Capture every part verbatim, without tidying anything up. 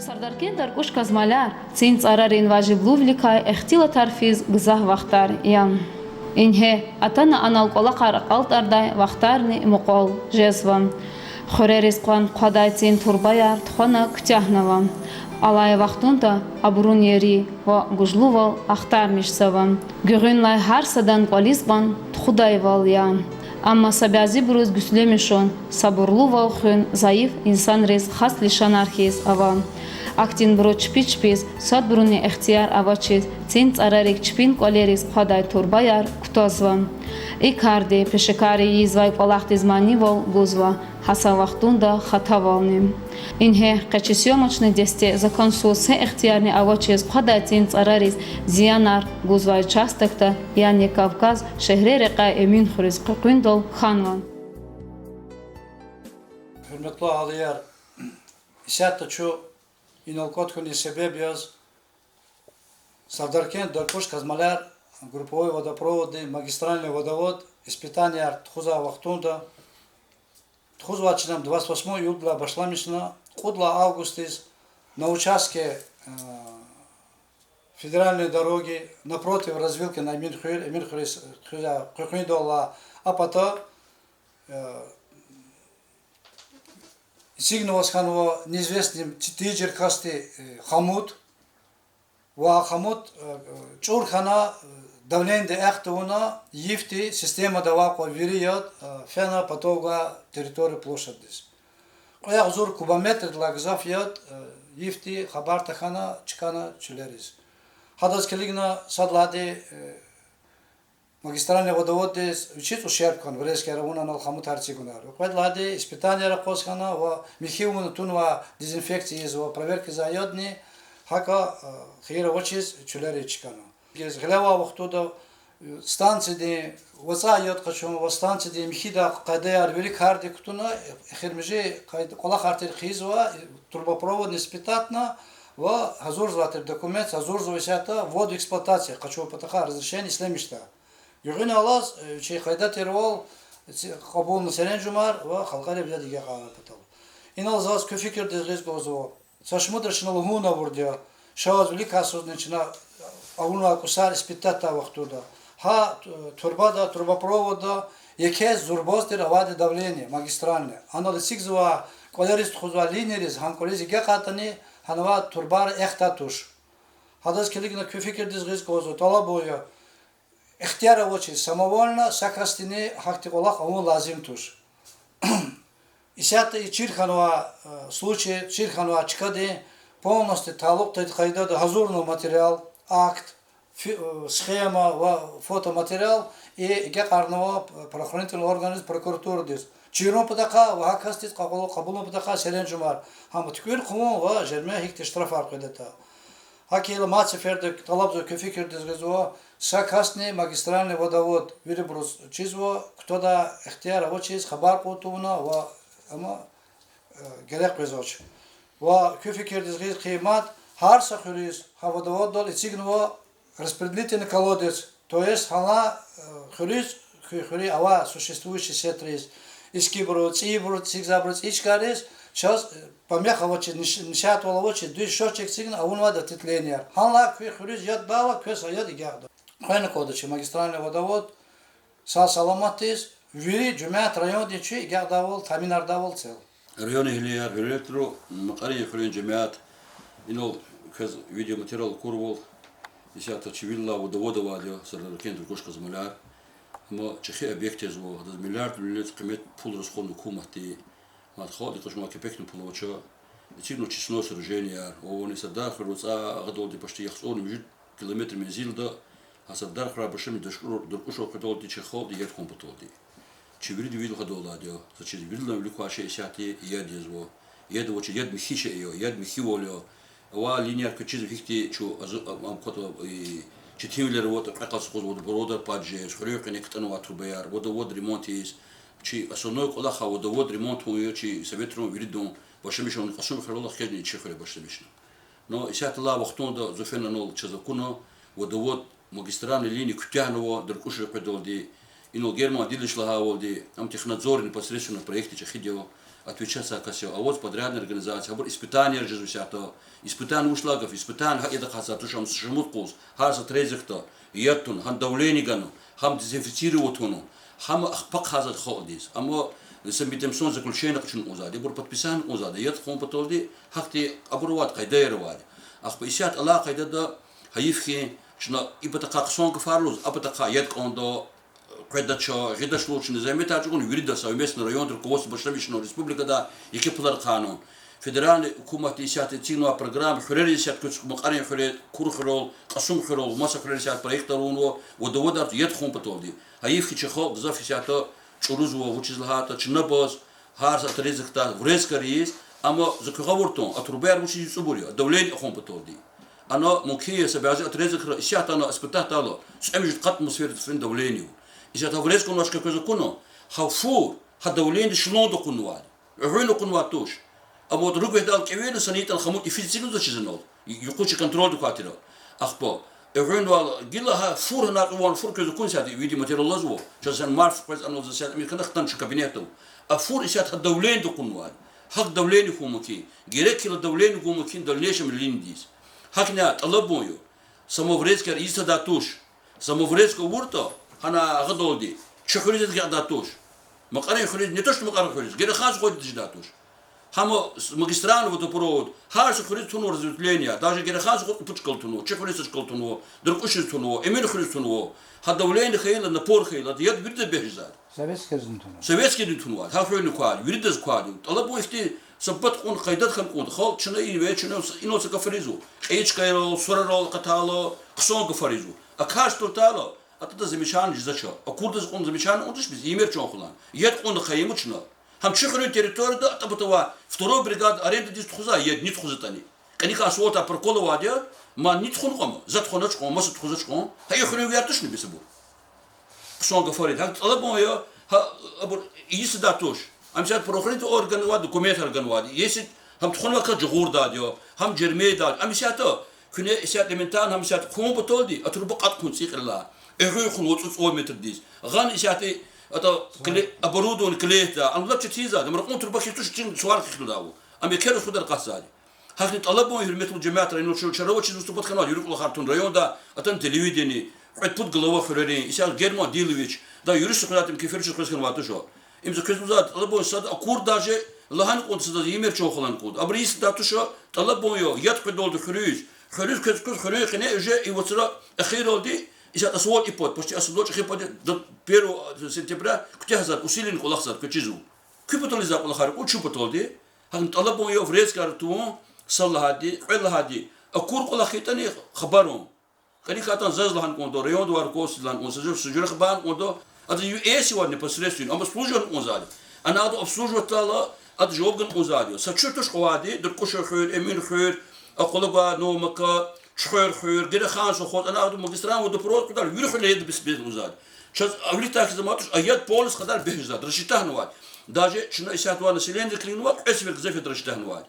Сардаркент даркӀуш казмалар цин цӀарарин важиблувиликай ихтилатар физ гзаф вахтар я. Ингье атана анал кӀвалахар акьалтӀардай вахтарни мукьвал жезва. Хуьрериз къван хъвадай цин турбаяр тухвана куьтягьнава. Алай вахтунда абурун ери ва гужлувал ахтармишзава. Гуьгъуьнлай гьар садан кӀвализ кьван тухудайвал я. Амма са бязибуруз гуьзлемишун, сабурлувал хуьн зайиф инсанриз хас лишанар хьиз ава. Ахьтинбуру чпи чпиз, садбуруни ихтияр авачиз, цин цӀарарик чпин кӀвалериз хъвадай турбаяр кутазва. И карди пешекарри ийизвай кӀвалахдиз манивал гузва, гьа са вахтунда хатавални. Ингье къе чи съёмочный десте законсуз са ихтиярни авачиз хъвадай цин цӀарариз зиянар гузвай участокда, яни Кавказ шегьре рекьяй Эминхуьруьз къекъуьндал хьанва. Гьуьрметлу агьалияр, исятда чун инал кӀватӀ хьунин себеб яз Сардаркент даркӀуш казмалар, групповой водопроводдин, магистральный водовод испытанияр тухузвай вахтунда, тухузвай чна двадцать восьмого июлдилай башламишна, кьудлай августдиз на участке федеральной дороги напротив развилки на Эминхуьр, Эминхуьруьз хуьзвай къекъуьндал алай а пата эцигнаваз хьанва неизвестный тинжер касди хамуд, ва хамуд чӀур хьана, давлениеди эхь тавуна, йифди системада авай кьван вири яд фена поток гвай территория, площадьдиз. Кьве агъзур кубометрдилай гзаф яд йифди хабар тахьана, чкӀана чуьлериз. Гьадаз килигна сад лагьайди магистральный водоводдиз вичиз ущерб хьана, вирез кер авуна анал хамудар эцигунар. Кьвед лагьайди испытанияр акъваз хьана ва михьи авуна тунвай дезинфекция ийиз ва проверка ийизвай ядни, гьакӀа хийир авачиз чуьлериз чкӀана. Гьеле гъилевай вахтунда станциядин вацӀай яд къачун ва станциядин михьидай къайдаяр вири кардик кутуна, эхиримжи кьвалахар тир хъийизва, трубопроводни испытатьна ва гьазурзавай тир документ, гьазурзава исятда ввод в эксплуатацию къачун патахъай разрешение ишлемишда. Гуьгъуьна алаз чи къайда тирвал кьабулна серенжемар ва халкьарив яд агакьарун патал. Инал заз куь фикирдиз гъиз кӀанзава. Са шумудра чна лугьун авурди я, ша ваз виликай йисузни чна авунвай кӀусар испытатьдай вахтунда, гьа турбада, трубопроводда еке зурбаз тир авайди давление магистральный. Анал эцигзавай кӀвалериз тухузвай линияриз, гьам кӀвализ агакьайтӀани, гьанвай турбаяр эхдай туш. Гьадаз килигна куь фикирдиз гъиз кӀанзава, тӀалабун я, ихтияр авачиз самовольно са касдини гьахьтин кӀвалах авун лазим туш. Исятда и чир хьанвай случай, чир хьанвай чкадин полностью талукь тир къайдада гьазурнава материал, акт, схема ва фотоматериал, и агакьарнава правоохранительный органриз, прокуратурадиз. Чирун патахъай ва гьа касдиз кьабулун патахъай серенжемар, гьам туькӀуьр хъувун ва жерме гьихьтин штрафар къведатӀа. ГьакӀ хьайила мад сеферда тӀалабзава, куь фикирдиз гъизва, са касни магистральный водовод вирибуруз чизва, кутадай ихтияр авачиз хабар кьун тавуна ва ама герек къвезвач. Ва куь фикирдиз гъиз хьи мад, гьар са хуьруьз гьа водоводдал эцигнава распределительный колодец, то есть гьа хуьруьз, куь хуьруьз авай существующий сетриз, искӀибуру, цӀийибуру, цигзабуру, цӀийи чкайриз, чаз помеха авачиз, мешать-, мешательвал авачиз дуьз счётчик эцигна авунвайди ответвленияр. Гьанлай куь хуьруьз яд гайила, квез гьа яд агакьда. Хвена кӀанда чи магистральный водовод сагъ-саламатдиз вири жемят райондин чи агакьдайвал, таъминардайвал цел. Райондин гьуьлеяр, гьуьрметлу Макьарин хуьруьн жемят, инал квез видеоматериал акурвал, исятда чи виридалай водовод авайди я Сардаркент даркӀуш казмалар. Амма чӀехи объект язва, адаз миллиард миллионриз къимет пул расходна гьукуматди. Мад халкьди къачунвай кепекни пул авач. Эцигна очистной сооруженияр, ва вуни Сардархуьр вацӀа агъадалди почти яхцӀурни муьжуьд километр мензилда, гьа Сардархуьрай башламишна даркӀуш-, даркӀушрал къведалди чи халкьди яд хьун паталди. Чи вирида вил гьадалайди я, за чиз виридалай вилик квай шей исятда яд язва. Яд авачиз, яд михьи шей я, яд михьивал я. Авай линияр квез чизва гьихьтин чун азу-, ам кватӀа, четинвилер аватӀа, кьве къаз-къуз водопроводар пад жез, хуьруьн къене катӀунвай трубаяр, водовод ремонт ийиз. Чи основной кӀвалах а водовод ремонт авун я чи советрин виридалай, башламишна Кьасумхуьрелай хкажна чи хуьре башламишна. Но исятдалай вахтунда зун фена анал чаз акуна, водовод, магистральный линия куьтягьнава даркӀушрал къведалди, Инал Герман Дилыч лагьайвалди, ам Технадзор непосредственно проектдин чӀехиди я, отвечать гузвай кас я, аваз подрядный организация, гьабур испытание жезва исятда. Испытание вуч лагьай гаф, испытание гьакӀ яд ахъайзавайди туш, ам са шумуд къуз, гьар са отрезокда яд тун, гьам давление гана, гьам дезинфицировать авуна, гьам ахпа ахъайзавайди халкьдиз. Амма са медведомственный заключение къачуна кӀанзавайди, абур подписание кӀанзавайди, яд хъувун паталди, гьахьтин абур авайди, къайдаяр авайди. Ахпа исятда алай къайдада, гьайиф хьи, чна и патахъай хъсан гафар лугьуз, а патахъай яд кӀанда, къведач, гъидач лугьуз чна зегьметар чӀугуна, вирида совместно райондин руководство башламишна республикада еке пулар хъайна. Федеральный гьукуматди исятда эцигнавай программа, хуьрери исятда квез, Макьарин хуьре, Кур хуьрел, Кьасумхуьрел, маса хуьрери исятда проектар авунва, водоводар яд хъувун паталди. Гьайиф хьи, чи халкь гзаф исятда чӀурузва, вучиз лагьайтӀа чна баз, гьар са отрезокда врезка ийиз, амма за куьн гъавурда тун, а трубаяр вучиз ецӀубур я, давление ахъун паталди. Ана мумкин я са бязи отрезокра исятда ана испытать авурла, цӀемуьжуьд къат атмосфера фин давление ава. Исятда врезка авунач квез акуна, гьа фур, гьа давление шиланда акъуднавайди. Уьгьуьнна акъуднавайди туш. Абур ругвегьдал кӀевирна, са ниятӀан хамут ифиз эцигнавач зунал. Юкъуз чи контрольда квай тир. Ахпа уьгьуьнвал гила гьа фур, гьана кьван фур квез акуна исятда, видимо, тир алазва. Чаз сан марф къвез анал за исятда михьана хтан чун кабинетда. А фур исятда гьа давлениеди акъуднавайди. ГьакӀ давление хьун мумкин. Герек хьайила давление гун мумкин дальнейшем линиядиз. ГьакӀни тӀалабун я. Самоврезкаяр ийиз тадай туш. Самоврезка авуртӀа, гьана агъадалди, чи хуьруьз гекъдай туш. Макьарин хуьруьз, не то что Макьарин хуьруьз, Гереханс гъвечӀи жедай туш. Гьам с-, магистральный водопровод, гьар са хуьруьз тунва разветвление, даже Гереханс гъвечӀи пуд чкал тунва, чи хуьруьз са чкал тунва, Дуркьушиз тунва, Эмин хуьруьз тунва. Гьа давление хьайила, напор хьайила, яд вирида бегьизвайди. Советскийдин тунвайди, гьа хуьруьни квайди, виридаз квайди. ТӀалабун ихьтин са пад кьун, къайдада хьана кӀанда. Халкь чна ийизвай, чна инал са гафар ийизва. Кьейи чкайрал, сурарал акъатайла, хъсан гафар ийизва. А каш тултайла, атӀада замечание жезвач. Акурдаз кьун замечание авунач бес, ийимир чун хъулан. Яд кьуна къайи я чна. Гьам чи хуьруьн территорияда атӀа патавай второй бригада арендадиз тухузвай яд, ни тухузватӀани. КӀаникай суалдай прокол авайди я, мад ни тухун кьван, за тухунач кьван, маса тухузвач кьван. Гьа и хуьруьнвияр тушни бес абур? Хъсан гафар ийида. ГьакӀ тӀалабун я, гьа, абур ийиз тадай туш. Ам исятда правоохранительный орган авайди, документар ганвайди. Если гьам тухунвай кас жагъурдайди я, гьам жермейдайди я. Ам исятда, куьне исятда элементарно гьам исятда хъувун паталди, а труба кьатӀ хъувун цӀийи кьилелай. Эгъуьн хъувун вацӀу цӀувад метрдиз. Гъана исятда, атӀа, кле-, оборудование клеить ийида. Ам лап четин ийизвайди, ам ракьун труба хьиз туш, чин сварка хьиз ийидайвал. Ам еке рахудар къахчзавайди. Гьахьтин тӀалабун я, гьуьрметлу жемятар, инал чу-, чара авачиз выступать хьанвайди, юри кӀвалахар тун районда, атана телевидение, кьвед-пуд глава хуьрерин, исятда Герман Дилович, да юристар хьанвайди, кеферчиз хквез хьанвайди туш. Им за квез лугьузвайди, тӀалабун я, сад акур даже лагьана кӀанда, сад ийимир чун хъулан кӀанда. Абур ийиз тадай туш, тӀалабун я, яд къведалди хуьруьз. Хуьруьз квез куз, хуьруьн къене уже и вацра эхиралди, исятда асфальт ипад, почти асфальт чӀехи ипад, до первого сентября куьтягьзавайди, усиленно кӀвалахзавайди квез чизва. Куь паталди ийизвай кӀвалахар кьуд чун паталди. ГьакӀни тӀалабун я врезкаяр тун, са лагьайди, кьве лагьайди. Акур кӀвалах хьайитӀани хабар авун. КӀаник атана заз лагьана кӀанда, райондин руководстводиз лагьана кӀанда, са жуьр-, са жуьре хабар гана кӀанда, ада ю-, эси авайди непосредственно, ам обслуживание авуна кӀанзавайди. Ана ада обслуживать авурла, ада жаваб гана кӀанзавайди. Са чуьр туш кьван авайди, Дуркьушин хуьр, Эмин хуьр, акъваз гвай Новая Мака, Чуьхвер хуьр, Гереханс совхоз, ана ада магистральный водопровод кьудар, вири хуьр яд бес-, бес авуна кӀанзавайди. Чаз авилихъ тахьиз заман туш, а яд полностью кьадар бегьизвайди, рассчитать хьанвайди. Даже чна исятда авай населениедиз килигнава, кьве сеферда гзаф яд рассчитать хьанвайди.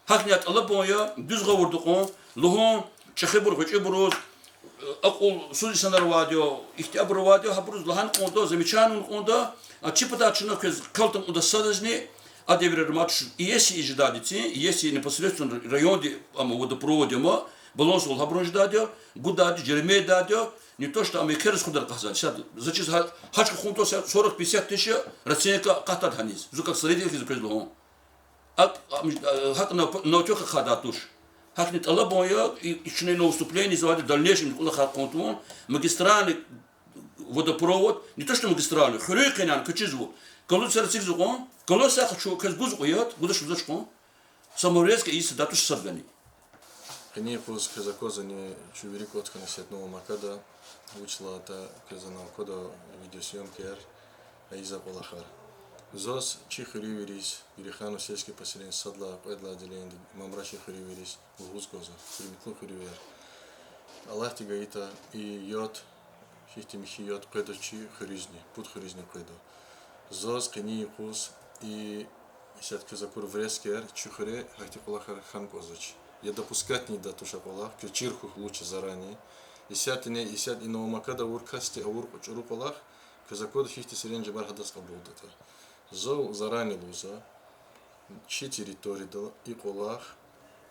ГьакӀни тӀалабун я, дуьз гъавурда кьун, лугьун, чӀехибуруз, гъвечӀибуруз, акьулсуз инсанар авайди я, ихьтин абур авайди я, гьабуруз лагьана кӀанда, замечание авуна кӀанда, а чи патай чна квез калтам кьуда садазни, а девирар мад ш-, если и жедайди цин, если непосредственно районди ама водопровод ама, балансвал гьабурун жедайди я, гудайди, жермейдайди я, не то что ам еке рахудар къахчзавайди. Сад, заз чиз гьа-, гьа чка хъувун тавуна сорок-пятьдесят тысяч расценка акъатдайди гьаниз. Зун как строитель хьиз квез лугьун. АкӀ, ам, а, гьакӀ нав-, навтёк ахъайдай туш. Гьахьтин тӀалабун я, и, и чна инал выступление ийизвайди, дальнейшем кӀвалахар кьун тавун, магистральный водопровод, не то что магистральный, хуьруьн къеняй квез чизва. Колодцар эцигзава кьван, колодцар къачу квез гузва кьван яд, гудач, гудач кьван. Саморезка ийиз тадай туш сад гани. Къенин юкъуз квез аквазвани, чун вири кӀватӀ хьана исятда Новая Макада, вучиз лагьайтӀа квез ана аквада видеосъёмкаяр, ийизвай кӀвалахар. Заз чи хуьруьнвийриз, Гереханово сельское поселение сад лагьай, кьвед лагьай отделениедин Мамрачи хуьруьнвийриз лугьуз кӀанзава, гьуьрметлу хуьруьнвияр. Аллагьди гайитӀа, и яд, гьихьтин михьи яд къведа чи хуьруьзни, пуд хуьруьзни къведа. Заз къенин юкъуз и исятда квез акур врезкаяр чи хуьре гьахьтин кӀвалахар хьана кӀанзавач. Я допускать ийидай туш а кӀвалах, квез чир хьухь лучше заранее. Исятдани, исятда и Новая Макада авур касди авур кьван чӀуру кӀвалах, Квез аквада, гьихьтин серенжемар гьадаз кьабулдатӀа. Зав заранее лугьузва, чи территориядал и кӀвалах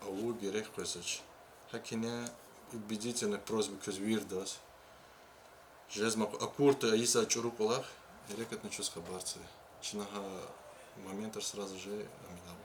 авун герек къвезвач. ГьакӀ ина убедительный просьба квез виридаз. Жезмай кьван акуртӀа ийизвай чӀуру кӀвалах, гьерекатна чаз хабар це. Чна гьа моментар сразу же аминал.